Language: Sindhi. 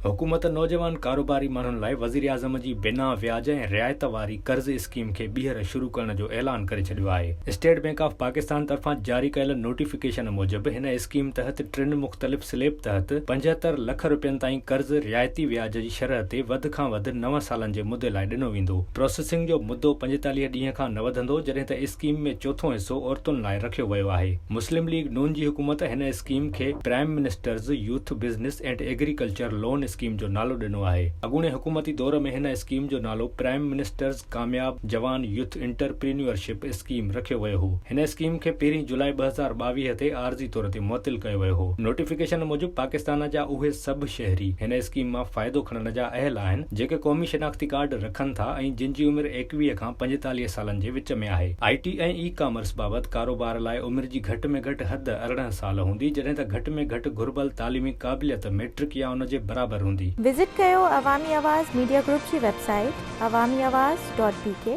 حڪومت نوجوان ڪاروباري ماڻهن لاء وزيراعظم جي بنا وياج ۽ رعايت واري قرض اسڪيم کي ٻيهر شروع ڪرڻ جو اعلان ڪري ڇڏيو آهي. اسٽيٽ بئنڪ آف پاڪستان طرفان جاري ڪيل نوٽيفڪيشن موجب هن اسڪيم تحت ٽن مختلف سليب تحت 75 لک رپين تائين قرض رعايتي وياج جي شرح تي وڌ کان وڌ نو سالن جي مدي لاء ڏنو ويندو. پروسيسنگ جو مدو 45 ڏينهن کان نه وڌندو جڏهن ته اسڪيم ۾ چوٿون حصو عورتن لاء رکيو ويو آهي. مسلم ليگ نون جي حڪومت هن اسڪيم کي prime minister's youth business and agriculture loan scheme جو نالو ڏنو آهي. اڳوڻي حڪومتي دور ۾ هن اسڪيم جو نالو پرائم منسٽرز ڪامياب جوان يوٿ انٽرپرينيورشپ اسڪيم رکيو ويو هو. هن اسڪيم کي پهرين جولاء 2022 تي عارضي طور تي معطل ڪيو ويو هو. نوٽيفڪيشن موجب پاڪستان جا اهي سڀ شهري هن اسڪيم مان فائدو کڻڻ جا اهل آهن جيڪي قومي شناختي ڪارڊ رکن ٿا ۽ جن جي عمر 21 کان 45 سالن جي وچ ۾ آهي. آء ٽي ۽ اي ڪامرس بابت ڪاروبار لاء عمر جي گهٽ ۾ گهٽ حد 18 سال هوندي جڏهن ته گهٽ ۾ گهٽ گهربل تعليمي قابليت ميٽرڪ يا ان جي برابر هوندي. وزٽ ڪيو عوامي آواز ميڊيا گروپ جي website Awami Awaz dot B K.